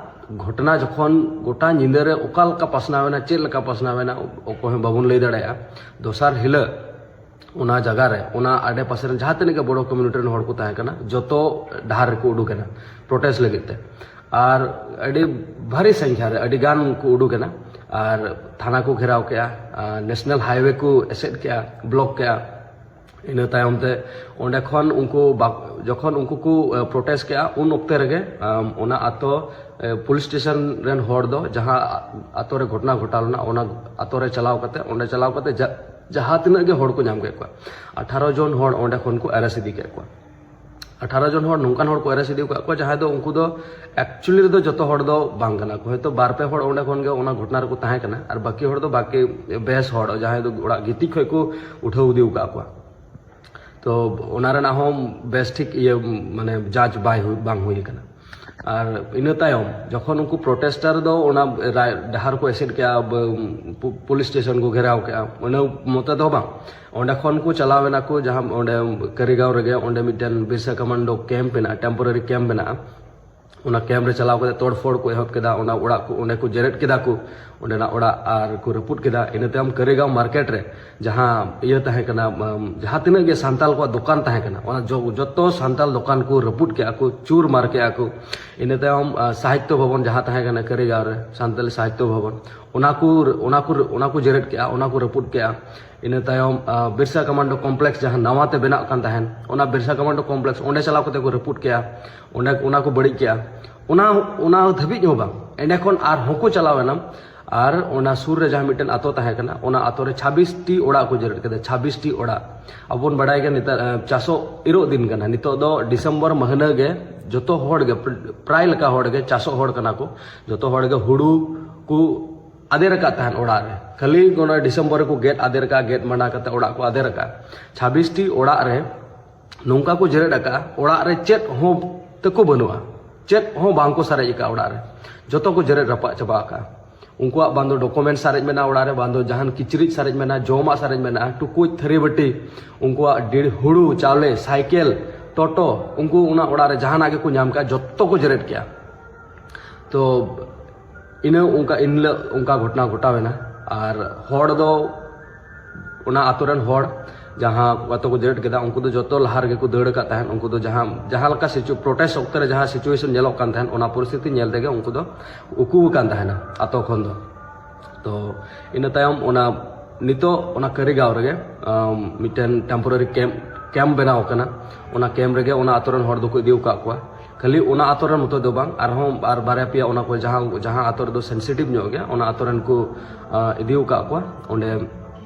ᱜᱷᱚᱴᱚᱱᱟ ᱡᱚᱠᱷᱚᱱ ᱜᱚᱴᱟ ᱧᱤᱫᱟᱹ ᱨᱮ ᱚᱠᱟ ᱞᱮᱠᱟ ᱯᱟᱥᱱᱟᱣ ᱮᱱᱟ, ᱪᱮᱫ ᱞᱮᱠᱟ ᱯᱟᱥᱱᱟᱣ ᱮᱱᱟ, ᱚᱠᱚᱭ ᱦᱚᱸ ᱵᱟᱵᱚᱱ ᱞᱟᱹᱭ ᱫᱟᱲᱮᱭᱟᱜᱼᱟ᱾ ᱫᱚᱥᱟᱨ ᱦᱤᱞᱳᱜ ᱚᱱᱟ ᱡᱟᱭᱜᱟ ᱨᱮ, ᱚᱱᱟ ᱟᱰᱮ ᱯᱟᱥᱮ ᱨᱮᱱ ᱡᱟᱦᱟᱸ ᱛᱤᱱᱟᱹᱜ ᱜᱮ ᱵᱳᱰᱳ ᱠᱚᱢᱤᱭᱩᱱᱤᱴᱤ ᱨᱮᱱ ᱦᱚᱲ ᱠᱚ ᱛᱟᱦᱮᱸ ᱠᱟᱱᱟ, ᱡᱚᱛᱚ ᱰᱟᱦᱟᱨ ᱨᱮᱠᱚ ᱩᱰᱩᱠ ᱮᱱᱟ ᱯᱨᱚᱴᱮᱥᱴ ᱞᱟᱹᱜᱤᱫ ᱛᱮ᱾ ᱟᱨ ᱟᱹᱰᱤ ᱵᱷᱟᱨᱤ ᱥᱚᱝᱠᱷᱟ ᱨᱮ ᱟᱹᱰᱤ ᱜᱟᱱ ᱠᱚ ᱩᱰᱩᱠ ᱮᱱᱟ ᱟᱨ ᱛᱷᱟᱱᱟ ᱠᱚ ᱜᱷᱮᱨᱟᱣ ᱠᱮᱜᱼᱟ, ᱟᱨ ᱱᱮᱥᱱᱟᱞ ᱦᱟᱭᱣᱮ ᱠᱚ ᱮᱥᱮᱫ ᱠᱮᱜᱼᱟ, ᱵᱞᱚᱠ ᱠᱮᱜᱼᱟ᱾ ᱤᱱᱟᱹ ᱛᱟᱭᱚᱢ ᱛᱮ ᱚᱸᱰᱮ ᱠᱷᱚᱱ ᱩᱱᱠᱩ ᱵᱟ-, ᱡᱚᱠᱷᱚᱱ ᱩᱱᱠᱩ ᱠᱚ ᱯᱨᱚᱴᱮᱥᱴ ᱠᱮᱜᱼᱟ, ᱩᱱ ᱚᱠᱛᱮ ᱨᱮᱜᱮ ᱟᱢ, ᱚᱱᱟ ᱟᱛᱳ ᱯᱩᱞᱤᱥ ᱥᱴᱮᱥᱚᱱ ᱨᱮᱱ ᱦᱚᱲ ᱫᱚ ᱡᱟᱦᱟᱸ ᱟᱛᱳ ᱨᱮ ᱜᱷᱚᱴᱚᱱᱟ ᱜᱷᱚᱴᱟᱣ ᱞᱮᱱᱟ, ᱚᱱᱟ ᱟᱛᱳ ᱨᱮ ᱪᱟᱞᱟᱣ ᱠᱟᱛᱮ, ᱚᱸᱰᱮ ᱪᱟᱞᱟᱣ ᱠᱟᱛᱮ ᱡᱟ-, ᱡᱟᱦᱟᱸ ᱛᱤᱱᱟᱹᱜ ᱜᱮ ᱦᱚᱲ ᱠᱚ ᱧᱟᱢ ᱠᱮᱫ ᱠᱚᱣᱟ, ᱟᱴᱷᱟᱨᱚ ᱡᱚᱱ ᱦᱚᱲ ᱚᱸᱰᱮ ᱠᱷᱚᱱ ᱠᱚ ᱟᱨᱮᱥᱴ ᱤᱫᱤ ᱠᱮᱫ ᱠᱚᱣᱟ᱾ ᱟᱴᱷᱟᱨᱚ ᱡᱚᱱ ᱦᱚᱲ ᱱᱚᱝᱠᱟᱱ ᱦᱚᱲ ᱠᱚ ᱟᱨᱮᱥᱴ ᱤᱫᱤ ᱟᱠᱟᱫ ᱠᱚᱣᱟ, ᱡᱟᱦᱟᱸᱭ ᱫᱚ ᱩᱱᱠᱩ ᱫᱚ ᱮᱠᱪᱩᱭᱮᱞᱤ ᱨᱮᱫᱚ ᱡᱚᱛᱚ ᱦᱚᱲ ᱫᱚ ᱵᱟᱝ ᱠᱟᱱᱟ ᱠᱚ, ᱦᱚᱭᱛᱳ ᱵᱟᱨ ᱯᱮ ᱦᱚᱲ ᱚᱸᱰᱮ ᱠᱷᱚᱱ ᱜᱮ ᱚᱱᱟ ᱜᱷᱚᱴᱚᱱᱟ ᱨᱮᱠᱚ ᱛᱟᱦᱮᱸ ᱠᱟᱱᱟ, ᱟᱨ ᱵᱟᱹᱠᱤ ᱦᱚᱲ ᱫᱚ ᱵᱟᱠᱤ ᱵᱮᱥ ᱦᱚᱲ ᱡᱟᱦᱟᱸᱭ ᱫᱚ ᱚᱲᱟᱜ ᱜᱤᱛᱤᱡ ᱠᱷᱚᱱ ᱠᱚ ᱩᱴᱷᱟᱹᱣ ᱤᱫᱤ ᱟᱠᱟᱫ ᱠᱚᱣᱟ᱾ ᱛᱚ ᱚᱱᱟ ᱨᱮᱱᱟᱜ ᱦᱚᱸ ᱵᱮᱥ ᱴᱷᱤᱠ ᱤᱭᱟᱹ ᱢᱟᱱᱮ ᱡᱟᱸᱪ ᱵᱟᱭ ᱦᱩᱭ, ᱵᱟᱝ ᱦᱩᱭ ᱟᱠᱟᱱᱟ᱾ ᱟᱨ ᱤᱱᱟᱹ ᱛᱟᱭᱚᱢ ᱡᱚᱠᱷᱚᱱ ᱩᱱᱠᱩ ᱯᱨᱚᱴᱮᱥᱴᱟᱨ ᱫᱚ ᱚᱱᱟ ᱨᱟ-, ᱰᱟᱦᱟᱨ ᱠᱚ ᱮᱥᱮᱫ ᱠᱮᱜᱼᱟ, ᱵ-, ᱯᱩ-, ᱯᱩᱞᱤᱥ ᱥᱴᱮᱥᱚᱱ ᱠᱚ ᱜᱷᱮᱨᱟᱣ ᱠᱮᱜᱼᱟ, ᱤᱱᱟᱹ ᱢᱚᱛᱚ ᱫᱚ ᱵᱟᱝ, ᱚᱸᱰᱮ ᱠᱷᱚᱱ ᱠᱚ ᱪᱟᱞᱟᱣ ᱮᱱᱟ ᱠᱚ ᱡᱟᱦᱟᱸ ᱚᱸᱰᱮ ᱠᱟᱹᱨᱤᱜᱟᱸᱣ ᱨᱮᱜᱮ, ᱚᱸᱰᱮ ᱢᱤᱫᱴᱮᱱ ᱵᱤᱨᱥᱟ ᱠᱚᱢᱟᱱᱰᱳ ᱠᱮᱢᱯ ᱢᱮᱱᱟᱜᱼᱟ, ᱴᱮᱢᱯᱳᱨᱟᱨᱤ ᱠᱮᱢᱯ ᱢᱮᱱᱟᱜᱼᱟ᱾ ᱚᱱᱟ ᱠᱮᱢᱯ ᱨᱮ ᱪᱟᱞᱟᱣ ᱠᱟᱛᱮ ᱛᱚᱲ ᱯᱷᱚᱲ ᱠᱚ ᱮᱦᱚᱵ ᱠᱮᱫᱟ, ᱚᱱᱟ ᱚᱲᱟᱜ ᱠᱚ ᱚᱸᱰᱮ ᱠᱚ ᱡᱮᱨᱮᱫ ᱠᱮᱫᱟ ᱠᱚ, ᱚᱸᱰᱮᱱᱟᱜ ᱚᱲᱟᱜ ᱟᱨ ᱠᱚ ᱨᱟᱹᱯᱩᱫ ᱠᱮᱫᱟ᱾ ᱤᱱᱟᱹ ᱛᱟᱭᱚᱢ ᱠᱟᱹᱨᱤᱜᱟᱸᱣ ᱢᱟᱨᱠᱮᱴ ᱨᱮ ᱡᱟᱦᱟᱸ ᱤᱭᱟᱹ ᱛᱟᱦᱮᱸ ᱠᱟᱱᱟ, ᱟᱢ, ᱡᱟᱦᱟᱸ ᱛᱤᱱᱟᱹᱜ ᱜᱮ ᱥᱟᱱᱛᱟᱞ ᱠᱚᱣᱟᱜ ᱫᱚᱠᱟᱱ ᱛᱟᱦᱮᱸ ᱠᱟᱱᱟ, ᱚᱱᱟ ᱡᱚ-, ᱡᱚᱛᱚ ᱥᱟᱱᱛᱟᱞ ᱫᱚᱠᱟᱱ ᱠᱚ ᱨᱟᱹᱯᱩᱫ ᱠᱮᱜᱼᱟ ᱠᱚ, ᱪᱩᱨ ᱢᱟᱨ ᱠᱮᱜᱼᱟ ᱠᱚ᱾ ᱤᱱᱟᱹ ᱛᱟᱭᱚᱢ ᱟ, ᱥᱟᱦᱤᱛᱛᱚ ᱵᱷᱚᱵᱚᱱ ᱡᱟᱦᱟᱸ ᱛᱟᱦᱮᱸ ᱠᱟᱱᱟ ᱠᱟᱹᱨᱤᱜᱟᱸᱣ ᱨᱮ, ᱥᱟᱱᱛᱟᱞᱤ ᱥᱟᱦᱤᱛᱛᱚ ᱵᱷᱚᱵᱚᱱ, ᱚᱱᱟ ᱠᱚ, ᱚᱱᱟ ᱠᱚ, ᱚᱱᱟ ᱠᱚ ᱡᱮᱨᱮᱫ ᱠᱮᱜᱼᱟ, ᱚᱱᱟ ᱠᱚ ᱨᱟᱹᱯᱩᱫ ᱠᱮᱜᱼᱟ᱾ ᱤᱱᱟᱹ ᱛᱟᱭᱚᱢ ᱟ, ᱵᱤᱨᱥᱟ ᱠᱚᱢᱟᱱᱰᱳ ᱠᱚᱢᱯᱞᱮᱠᱥ ᱡᱟᱦᱟᱸ ᱱᱟᱣᱟ ᱛᱮ ᱵᱮᱱᱟᱜ ᱠᱟᱱ ᱛᱟᱦᱮᱸᱱ, ᱚᱱᱟ ᱵᱤᱨᱥᱟ ᱠᱚᱢᱟᱱᱰᱳ ᱠᱚᱢᱯᱞᱮᱠᱥ ᱚᱸᱰᱮ ᱪᱟᱞᱟᱣ ᱠᱟᱛᱮ ᱠᱚ ᱨᱟᱹᱯᱩᱫ ᱠᱮᱜᱼᱟ, ᱚᱸᱰᱮ ᱚᱱᱟ ᱠᱚ ᱵᱟᱹᱲᱤᱡ ᱠᱮᱜᱼᱟ᱾ ᱚᱱᱟ, ᱚᱱᱟ ᱫᱷᱟᱹᱵᱤᱡ ᱦᱚᱸ ᱵᱟᱝ, ᱮᱸᱰᱮ ᱠᱷᱚᱱ ᱟᱨᱦᱚᱸ ᱠᱚ ᱪᱟᱞᱟᱣ ᱮᱱᱟ ᱟᱨ ᱚᱱᱟ ᱥᱩᱨ ᱨᱮ ᱡᱟᱦᱟᱸ ᱢᱤᱫᱴᱮᱱ ᱟᱛᱳ ᱛᱟᱦᱮᱸ ᱠᱟᱱᱟ, ᱚᱱᱟ ᱟᱛᱳ ᱨᱮ ᱪᱷᱟᱵᱵᱤᱥ ᱴᱤ ᱚᱲᱟᱜ ᱠᱚ ᱡᱮᱨᱮᱫ ᱠᱮᱫᱟ᱾ ᱪᱷᱟᱵᱵᱤᱥ ᱴᱤ ᱚᱲᱟᱜ᱾ ᱟᱵᱚ ᱵᱚᱱ ᱵᱟᱲᱟᱭ ᱜᱮᱭᱟ, ᱱᱮᱛᱟᱨ ᱪᱟᱥᱚᱜ ᱤᱨᱚᱜ ᱫᱤᱱ ᱠᱟᱱᱟ, ᱱᱤᱛᱚᱜ ᱫᱚ ᱰᱤᱥᱮᱢᱵᱚᱨ ᱢᱟᱹᱦᱱᱟᱹ ᱜᱮ ᱡᱚᱛᱚ ᱦᱚᱲ ᱜᱮ, ᱯᱨᱟᱭ ᱞᱮᱠᱟ ᱦᱚᱲ ᱜᱮ, ᱪᱟᱥᱚᱜ ᱦᱚᱲ ᱠᱟᱱᱟ ᱠᱚ, ᱡᱚᱛᱚ ᱦᱚᱲ ᱜᱮ ᱦᱩᱲᱩ ᱠᱚ ᱟᱫᱮᱨ ᱟᱠᱟᱫ ᱛᱟᱦᱮᱱ ᱚᱲᱟᱜ ᱨᱮ᱾ ᱠᱷᱟᱹᱞᱤ ᱚᱱᱟ ᱰᱤᱥᱮᱢᱵᱚᱨ ᱨᱮᱠᱚ ᱜᱮᱫ ᱟᱫᱮᱨ ᱟᱠᱟᱫ, ᱜᱮᱫ ᱢᱟᱸᱰᱟ ᱠᱟᱛᱮ ᱚᱲᱟᱜ ᱠᱚ ᱟᱫᱮᱨ ᱟᱠᱟᱫ᱾ ᱪᱷᱟᱵᱵᱤᱥ ᱴᱤ ᱚᱲᱟᱜ ᱨᱮ ᱱᱚᱝᱠᱟ ᱠᱚ ᱡᱮᱨᱮᱫ ᱟᱠᱟᱫᱼᱟ, ᱚᱲᱟᱜ ᱨᱮ ᱪᱮᱫ ᱦᱚᱸ ᱛᱟᱠᱚ ᱵᱟᱹᱱᱩᱜᱼᱟ, ᱪᱮᱫ ᱦᱚᱸ ᱵᱟᱝ ᱠᱚ ᱥᱟᱨᱮᱡ ᱟᱠᱟᱫᱼᱟ ᱚᱲᱟᱜ ᱨᱮ, ᱡᱚᱛᱚ ᱠᱚ ᱡᱮᱨᱮᱫ ᱨᱟᱯᱟᱜ ᱪᱟᱵᱟ ᱟᱠᱟᱫᱼᱟ᱾ ᱩᱱᱠᱩᱣᱟᱜ ᱵᱟᱝ ᱫᱚ ᱰᱚᱠᱩᱢᱮᱱᱴ ᱥᱟᱨᱮᱡ ᱢᱮᱱᱟᱜᱼᱟ ᱚᱲᱟᱜ ᱨᱮ, ᱵᱟᱝ ᱫᱚ ᱡᱟᱦᱟᱱ ᱠᱤᱪᱨᱤᱡ ᱥᱟᱨᱮᱡ ᱢᱮᱱᱟᱜᱼᱟ, ᱡᱚᱢᱟᱜ ᱥᱟᱨᱮᱡ ᱢᱮᱱᱟᱜᱼᱟ, ᱴᱩᱠᱩᱡ, ᱛᱷᱟᱹᱨᱤ, ᱵᱟᱹᱴᱤ, ᱩᱱᱠᱩᱣᱟᱜ ᱰᱤᱲ ᱦᱩᱲᱩ ᱪᱟᱣᱞᱮ, ᱥᱟᱭᱠᱮᱞ, ᱴᱳᱴᱳ, ᱩᱱᱠᱩ ᱚᱱᱟ ᱚᱲᱟᱜ ᱨᱮ ᱡᱟᱦᱟᱱᱟᱜ ᱜᱮᱠᱚ ᱧᱟᱢ ᱠᱟᱜᱼᱟ, ᱡᱚᱛᱚ ᱠᱚ ᱡᱮᱨᱮᱫ ᱠᱮᱜᱼᱟ᱾ ᱛᱚ ᱤᱱᱟᱹ ᱚᱱᱠᱟ, ᱤᱱ ᱦᱤᱞᱳᱜ ᱚᱱᱠᱟ ᱜᱷᱚᱴᱚᱱᱟ ᱜᱷᱚᱴᱟᱣ ᱮᱱᱟ᱾ ᱟᱨ ᱦᱚᱲ ᱫᱚ, ᱚᱱᱟ ᱟᱛᱳ ᱨᱮᱱ ᱦᱚᱲ, ᱡᱟᱦᱟᱸ ᱟᱛᱳ ᱠᱚ ᱡᱮᱨᱮᱫ ᱠᱮᱫᱟ, ᱩᱱᱠᱩ ᱫᱚ ᱡᱚᱛᱚ ᱞᱟᱦᱟ ᱨᱮᱜᱮ ᱠᱚ ᱫᱟᱹᱲ ᱟᱠᱟᱫ ᱛᱟᱦᱮᱸᱫ᱾ ᱩᱱᱠᱩ ᱫᱚ ᱡᱟᱦᱟᱸ, ᱡᱟᱦᱟᱸ ᱞᱮᱠᱟ ᱥᱤᱪᱩ-, ᱯᱨᱚᱴᱮᱥᱴ ᱚᱠᱛᱮ ᱨᱮ ᱡᱟᱦᱟᱸ ᱥᱤᱪᱩᱭᱮᱥᱚᱱ ᱧᱮᱞᱚᱜ ᱠᱟᱱ ᱛᱟᱦᱮᱸᱫ, ᱚᱱᱟ ᱯᱚᱨᱤᱥᱛᱷᱤᱛᱤ ᱧᱮᱞ ᱛᱮᱜᱮ ᱩᱱᱠᱩ ᱫᱚ ᱩᱠᱩ ᱟᱠᱟᱱ ᱛᱟᱦᱮᱱᱟ ᱟᱛᱳ ᱠᱷᱚᱱ ᱫᱚ᱾ ᱛᱚ ᱤᱱᱟᱹ ᱛᱟᱭᱚᱢ ᱚᱱᱟ, ᱱᱤᱛᱚᱜ ᱚᱱᱟ ᱠᱟᱹᱨᱤᱜᱟᱸᱣ ᱨᱮᱜᱮ, ᱟᱢ, ᱢᱤᱫᱴᱮᱱ ᱴᱮᱢᱯᱳᱨᱟᱨᱤ ᱠᱮᱢᱯ, ᱠᱮᱢᱯ ᱵᱮᱱᱟᱣ ᱟᱠᱟᱱᱟ᱾ ᱚᱱᱟ ᱠᱮᱢᱯ ᱨᱮᱜᱮ ᱚᱱᱟ ᱟᱛᱳ ᱨᱮᱱ ᱦᱚᱲ ᱫᱚᱠᱚ ᱤᱫᱤ ᱟᱠᱟᱫ ᱠᱚᱣᱟ᱾ ᱠᱷᱟᱹᱞᱤ ᱚᱱᱟ ᱟᱛᱳ ᱨᱮᱱ ᱢᱚᱛᱚ ᱫᱚ ᱵᱟᱝ, ᱟᱨᱦᱚᱸ ᱟᱨ ᱵᱟᱨᱭᱟ ᱯᱮᱭᱟ ᱚᱱᱟ ᱠᱚ ᱡᱟᱦᱟᱸ, ᱡᱟᱦᱟᱸ ᱟᱛᱳ ᱨᱮᱫᱚ ᱥᱮᱱᱥᱤᱴᱤᱵᱷ ᱧᱚᱜ ᱜᱮᱭᱟ, ᱚᱱᱟ ᱟᱛᱳ ᱨᱮᱱ ᱠᱚ, ᱟ, ᱤᱫᱤ ᱟᱠᱟᱫ ᱠᱚᱣᱟ᱾ ᱚᱸᱰᱮ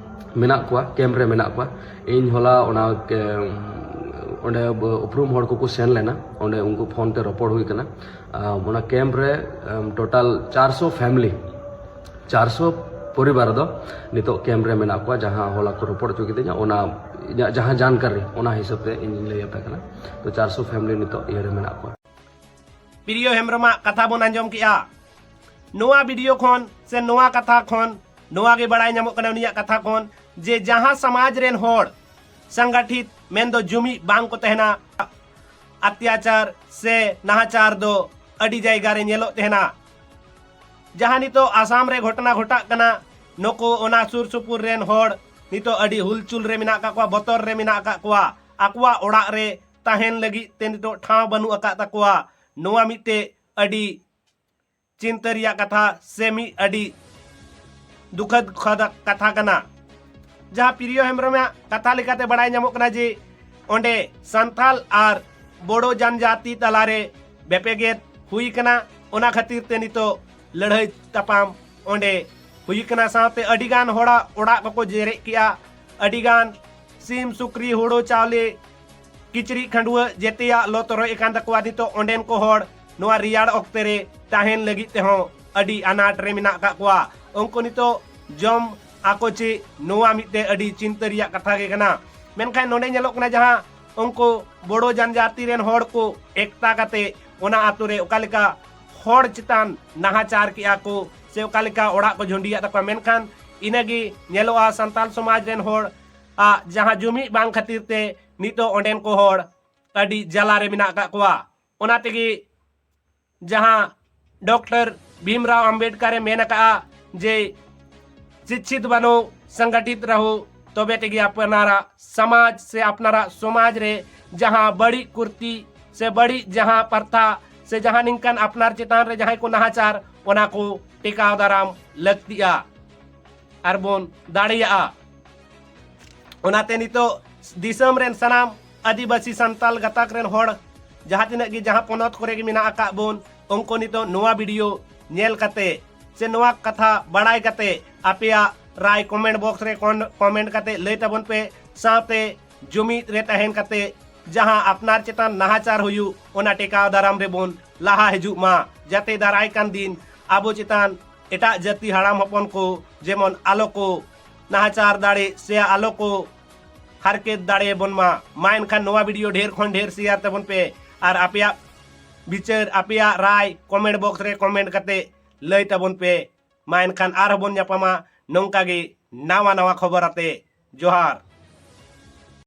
ᱢᱮᱱᱟᱜ ᱠᱚᱣᱟ, ᱠᱮᱢᱯ ᱨᱮ ᱢᱮᱱᱟᱜ ᱠᱚᱣᱟ᱾ ᱤᱧ ᱦᱚᱞᱟ ᱚᱱᱟ ᱠᱮ-, ᱚᱸᱰᱮ ᱩᱯᱨᱩᱢ ᱦᱚᱲ ᱠᱚᱠᱚ ᱥᱮᱱ ᱞᱮᱱᱟ, ᱚᱸᱰᱮ ᱩᱱᱠᱩ ᱯᱷᱳᱱ ᱛᱮ ᱨᱚᱯᱚᱲ ᱦᱩᱭ ᱠᱟᱱᱟ᱾ ᱟ, ᱚᱱᱟ ᱠᱮᱢᱯ ᱨᱮ, ᱮᱢ, ᱴᱳᱴᱟᱞ ᱪᱟᱨᱥᱚ ᱯᱷᱮᱢᱤᱞᱤ, ᱪᱟᱨᱥᱚ ᱯᱚᱨᱤᱵᱟᱨ ᱫᱚ ᱱᱤᱛᱚᱜ ᱠᱮᱢᱯ ᱨᱮ ᱢᱮᱱᱟᱜ ᱠᱚᱣᱟ, ᱡᱟᱦᱟᱸ ᱦᱚᱞᱟ ᱠᱚ ᱨᱚᱯᱚᱲ ᱦᱚᱪᱚ ᱠᱤᱫᱤᱧᱟ, ᱚᱱᱟ ᱤᱧᱟᱹᱜ ᱡᱟᱦᱟᱸ ᱡᱟᱱᱠᱟᱨᱤ, ᱚᱱᱟ ᱦᱤᱥᱟᱹᱵ ᱛᱮ ᱤᱧ ᱞᱟᱹᱭ ᱟᱯᱮ ᱠᱟᱱᱟ᱾ ᱛᱚ ᱪᱟᱨᱥᱚ ᱯᱷᱮᱢᱤᱞᱤ ᱱᱤᱛᱚᱜ ᱤᱭᱟᱹ ᱨᱮ ᱢᱮᱱᱟᱜ ᱠᱚᱣᱟ᱾ ᱯᱨᱤᱭᱚ ᱦᱮᱢᱵᱨᱚᱢᱟᱜ ᱠᱟᱛᱷᱟ ᱵᱚᱱ ᱟᱸᱡᱚᱢ ᱠᱮᱜᱼᱟ᱾ ᱱᱚᱣᱟ ᱵᱷᱤᱰᱤᱭᱳ ᱠᱷᱚᱱ ᱥᱮ ᱱᱚᱣᱟ ᱠᱟᱛᱷᱟ ᱠᱷᱚᱱ ᱱᱚᱣᱟ ᱜᱮ ᱵᱟᱲᱟᱭ ᱧᱟᱢᱚᱜ ᱠᱟᱱᱟ ᱩᱱᱤᱭᱟᱜ ᱠᱟᱛᱷᱟ ᱠᱷᱚᱱ, ᱡᱮ ᱡᱟᱦᱟᱸ ᱥᱚᱢᱟᱡᱽ ᱨᱮᱱ ᱦᱚᱲ ᱥᱚᱝᱜᱚᱴᱷᱤᱛ ᱢᱮᱱᱫᱚ ᱡᱩᱢᱤᱫ ᱵᱟᱝ ᱠᱚ ᱛᱟᱦᱮᱱᱟ, ᱚᱛᱛᱟᱪᱟᱨ ᱥᱮ ᱱᱟᱦᱟᱪᱟᱨ ᱫᱚ ᱟᱹᱰᱤ ᱡᱟᱭᱜᱟ ᱨᱮ ᱧᱮᱞᱚᱜ ᱛᱟᱦᱮᱱᱟ᱾ ᱡᱟᱦᱟᱸ ᱱᱤᱛᱚᱜ ᱟᱥᱟᱢ ᱨᱮ ᱜᱷᱚᱴᱚᱱᱟ ᱜᱷᱚᱴᱟᱜ ᱠᱟᱱᱟ, ᱱᱩᱠᱩ ᱚᱱᱟ ᱥᱩᱨ ᱥᱩᱯᱩᱨ ᱨᱮᱱ ᱦᱚᱲ ᱱᱤᱛᱚᱜ ᱟᱹᱰᱤ ᱦᱩᱞᱪᱩᱞ ᱨᱮ ᱢᱮᱱᱟᱜ ᱟᱠᱟᱫ ᱠᱚᱣᱟ, ᱵᱚᱛᱚᱨ ᱨᱮ ᱢᱮᱱᱟᱜ ᱟᱠᱟᱫ ᱠᱚᱣᱟ, ᱟᱠᱚᱣᱟᱜ ᱚᱲᱟᱜ ᱨᱮ ᱛᱟᱦᱮᱱ ᱞᱟᱹᱜᱤᱫ ᱛᱮ ᱱᱤᱛᱚᱜ ᱴᱷᱟᱶ ᱵᱟᱹᱱᱩᱜ ᱟᱠᱟᱫ ᱛᱟᱠᱚᱣᱟ᱾ ᱱᱚᱣᱟ ᱢᱤᱫᱴᱮᱡ ᱟᱹᱰᱤ ᱪᱤᱱᱛᱟᱹ ᱨᱮᱭᱟᱜ ᱠᱟᱛᱷᱟ ᱥᱮ ᱢᱤᱫ ᱟᱹᱰᱤ ᱫᱩᱠᱷᱟᱹᱫ ᱠᱷᱚᱫ ᱠᱟᱛᱷᱟ ᱠᱟᱱᱟ᱾ ᱡᱟᱦᱟᱸ ᱯᱨᱤᱭᱚ ᱦᱮᱢᱵᱨᱚᱢᱟᱜ ᱠᱟᱛᱷᱟ ᱞᱮᱠᱟᱛᱮ ᱵᱟᱲᱟᱭ ᱧᱟᱢᱚᱜ ᱠᱟᱱᱟ ᱡᱮ ᱚᱸᱰᱮ ᱥᱟᱱᱛᱟᱞ ᱟᱨ ᱵᱳᱰᱳ ᱡᱟᱱᱡᱟᱛᱤ ᱛᱟᱞᱟᱨᱮ ᱵᱮᱯᱮᱜᱮᱫ ᱦᱩᱭ ᱠᱟᱱᱟ, ᱚᱱᱟ ᱠᱷᱟᱹᱛᱤᱨ ᱛᱮ ᱱᱤᱛᱚᱜ ᱞᱟᱹᱲᱦᱟᱹᱭ ᱛᱟᱯᱟᱢ ᱚᱸᱰᱮ ᱦᱩᱭ ᱠᱟᱱᱟ᱾ ᱥᱟᱶᱛᱮ ᱟᱹᱰᱤᱜᱟᱱ ᱦᱚᱲᱟᱜ ᱚᱲᱟᱜ ᱠᱚᱠᱚ ᱡᱮᱨᱮᱫ ᱠᱮᱜᱼᱟ᱾ ᱟᱹᱰᱤᱜᱟᱱ ᱥᱤᱢ, ᱥᱩᱠᱨᱤ, ᱦᱳᱲᱳ, ᱪᱟᱣᱞᱮ, ᱠᱤᱪᱨᱤᱡ ᱠᱷᱟᱹᱰᱩᱣᱟᱹᱜ ᱡᱮᱛᱮᱭᱟᱜ ᱞᱚ ᱛᱚᱨᱚᱡ ᱟᱠᱟᱱ ᱛᱟᱠᱚᱣᱟ᱾ ᱱᱤᱛᱚᱜ ᱚᱸᱰᱮᱱ ᱠᱚ ᱦᱚᱲ ᱱᱚᱣᱟ ᱨᱮᱭᱟᱲ ᱚᱠᱛᱮ ᱨᱮ ᱛᱟᱦᱮᱱ ᱞᱟᱹᱜᱤᱫ ᱛᱮᱦᱚᱸ ᱟᱹᱰᱤ ᱟᱱᱟᱴ ᱨᱮ ᱢᱮᱱᱟᱜ ᱟᱠᱟᱫ ᱠᱚᱣᱟ᱾ ᱩᱱᱠᱩ ᱱᱤᱛᱚᱜ ᱡᱚᱢ ᱟᱠᱚ ᱪᱮᱫ, ᱱᱚᱣᱟ ᱢᱤᱫᱴᱮᱡ ᱟᱹᱰᱤ ᱪᱤᱱᱛᱟᱹ ᱨᱮᱭᱟᱜ ᱠᱟᱛᱷᱟ ᱜᱮ ᱠᱟᱱᱟ᱾ ᱢᱮᱱᱠᱷᱟᱱ ᱱᱚᱰᱮ ᱧᱮᱞᱚᱜ ᱠᱟᱱᱟ, ᱡᱟᱦᱟᱸ ᱩᱱᱠᱩ ᱵᱳᱰᱳ ᱡᱟᱱᱡᱟᱛᱤ ᱨᱮᱱ ᱦᱚᱲ ᱠᱚ ᱮᱠᱛᱟ ᱠᱟᱛᱮ ᱚᱱᱟ ᱟᱛᱳ ᱨᱮ ᱚᱠᱟ ᱞᱮᱠᱟ ᱦᱚᱲ ᱪᱮᱛᱟᱱ ᱱᱟᱦᱟᱪᱟᱨ ᱠᱮᱜᱼᱟ ᱠᱚ ᱥᱮ ᱚᱠᱟ ᱞᱮᱠᱟ ᱚᱲᱟᱜ ᱠᱚ ᱡᱷᱚᱸᱰᱤᱭᱟᱜ ᱛᱟᱠᱚᱣᱟ, ᱢᱮᱱᱠᱷᱟᱱ ᱤᱱᱟᱹᱜᱮ ᱧᱮᱞᱚᱜᱼᱟ, ᱥᱟᱱᱛᱟᱞ ᱥᱚᱢᱟᱡᱽ ᱨᱮᱱ ᱦᱚᱲ ᱟᱜ ᱡᱟᱦᱟᱸ ᱡᱩᱢᱤᱫ ᱵᱟᱝ ᱠᱷᱟᱹᱛᱤᱨ ᱛᱮ ᱱᱤᱛᱚᱜ ᱚᱸᱰᱮᱱ ᱠᱚ ᱦᱚᱲ ᱟᱹᱰᱤ ᱡᱟᱞᱟ ᱨᱮ ᱢᱮᱱᱟᱜ ᱟᱠᱟᱫ ᱠᱚᱣᱟ᱾ ᱚᱱᱟ ᱛᱮᱜᱮ ᱡᱟᱦᱟᱸ ᱰᱚᱠᱴᱚᱨ ᱵᱷᱤᱢᱨᱟᱣ ᱟᱢᱵᱮᱰᱠᱟᱨ ᱮ ᱢᱮᱱ ᱟᱠᱟᱫᱼᱟ ᱡᱮ ᱥᱤᱪᱪᱷᱤᱛ ᱵᱟᱱᱚ, ᱥᱚᱝᱜᱚᱴᱷᱤᱛ ᱨᱟᱦᱚ, ᱛᱚᱵᱮ ᱛᱮᱜᱮ ᱟᱯᱱᱟᱨᱟᱜ ᱥᱚᱢᱟᱡᱽ ᱥᱮ ᱟᱯᱱᱟᱨᱟᱜ ᱥᱚᱢᱟᱡᱽ ᱨᱮ ᱡᱟᱦᱟᱸ ᱵᱟᱹᱲᱤᱡ ᱠᱩᱨᱛᱤ ᱥᱮ ᱵᱟᱹᱲᱤᱡ ᱡᱟᱦᱟᱸ ᱯᱨᱚᱛᱷᱟ ᱥᱮ ᱡᱟᱦᱟᱸ ᱱᱤᱝᱠᱟᱱ ᱟᱯᱱᱟᱨ ᱪᱮᱛᱟᱱ ᱨᱮ ᱡᱟᱦᱟᱸᱭ ᱠᱚ ᱱᱟᱦᱟᱪᱟᱨ, ᱚᱱᱟ ᱠᱚ ᱴᱮᱠᱟᱣ ᱫᱟᱨᱟᱢ ᱞᱟᱹᱠᱛᱤᱜᱼᱟ ᱟᱨ ᱵᱚᱱ ᱫᱟᱲᱮᱭᱟᱜᱼᱟ᱾ ᱚᱱᱟᱛᱮ ᱱᱤᱛᱚᱜ ᱫᱤᱥᱚᱢ ᱨᱮᱱ ᱥᱟᱱᱟᱢ ᱟᱹᱫᱤᱵᱟᱹᱥᱤ ᱥᱟᱱᱛᱟᱞ ᱜᱟᱛᱟᱠ ᱨᱮᱱ ᱦᱚᱲ ᱡᱟᱦᱟᱸ ᱛᱤᱱᱟᱹᱜ ᱜᱮ ᱡᱟᱦᱟᱸ ᱯᱚᱱᱚᱛ ᱠᱚᱨᱮ ᱜᱮ ᱢᱮᱱᱟᱜ ᱟᱠᱟᱫ ᱵᱚᱱ, ᱩᱱᱠᱩ ᱱᱤᱛᱚᱜ ᱱᱚᱣᱟ ᱵᱷᱤᱰᱤᱭᱳ ᱧᱮᱞ ᱠᱟᱛᱮ ᱥᱮ ᱱᱚᱣᱟ ᱠᱟᱛᱷᱟ ᱵᱟᱲᱟᱭ ᱠᱟᱛᱮ ᱟᱯᱮᱭᱟᱜ ᱨᱟᱭ ᱠᱚᱢᱮᱱᱴ ᱵᱚᱠᱥ ᱨᱮ ᱠᱚᱱ-, ᱠᱚᱢᱮᱱᱴ ᱠᱟᱛᱮ ᱞᱟᱹᱭ ᱛᱟᱵᱚᱱ ᱯᱮ᱾ ᱥᱟᱶᱛᱮ ᱡᱩᱢᱤᱫ ᱨᱮ ᱛᱟᱦᱮᱱ ᱠᱟᱛᱮ ᱡᱟᱦᱟᱸ ᱟᱯᱱᱟᱨ ᱪᱮᱛᱟᱱ ᱱᱟᱦᱟᱪᱟᱨ ᱦᱩᱭᱩᱜ, ᱚᱱᱟ ᱴᱮᱠᱟᱣ ᱫᱟᱨᱟᱢ ᱨᱮᱵᱚᱱ ᱞᱟᱦᱟ ᱦᱤᱡᱩᱜ ᱢᱟ, ᱡᱟᱛᱮ ᱫᱟᱨᱟᱭ ᱠᱟᱱ ᱫᱤᱱ ᱟᱵᱚ ᱪᱮᱛᱟᱱ ᱮᱴᱟᱜ ᱡᱟᱹᱛᱤ ᱦᱟᱲᱟᱢ ᱦᱚᱯᱚᱱ ᱠᱚ ᱡᱮᱢᱚᱱ ᱟᱞᱚ ᱠᱚ ᱱᱟᱦᱟᱪᱟᱨ ᱫᱟᱲᱮ ᱥᱮ ᱟᱞᱚ ᱠᱚ ᱦᱟᱨᱠᱮᱛ ᱫᱟᱲᱮᱭᱟᱵᱚᱱ ᱢᱟ᱾ ᱢᱟ ᱮᱱᱠᱷᱟᱱ ᱱᱚᱣᱟ ᱵᱷᱤᱰᱤᱭᱳ ᱰᱷᱮᱨ ᱠᱷᱚᱱ ᱰᱷᱮᱨ ᱥᱮᱭᱟᱨ ᱛᱟᱵᱚᱱ ᱯᱮ ᱟᱨ ᱟᱯᱮᱭᱟᱜ ᱵᱤᱪᱟᱹᱨ, ᱟᱯᱮᱭᱟᱜ ᱨᱟᱭ ᱠᱚᱢᱮᱱᱴ ᱵᱚᱠᱥ ᱨᱮ ᱠᱚᱢᱮᱱᱴ ᱠᱟᱛᱮ ᱞᱟᱹᱭ ᱛᱟᱵᱚᱱ ᱯᱮ᱾ ᱢᱟ ᱮᱱᱠᱷᱟᱱ ᱟᱨᱦᱚᱸ ᱵᱚᱱ ᱧᱟᱯᱟᱢᱟ ᱱᱚᱝᱠᱟ ᱜᱮ ᱱᱟᱣᱟ ᱱᱟᱣᱟ ᱠᱷᱚᱵᱚᱨ ᱟᱛᱮ᱾ ᱡᱚᱦᱟᱨ᱾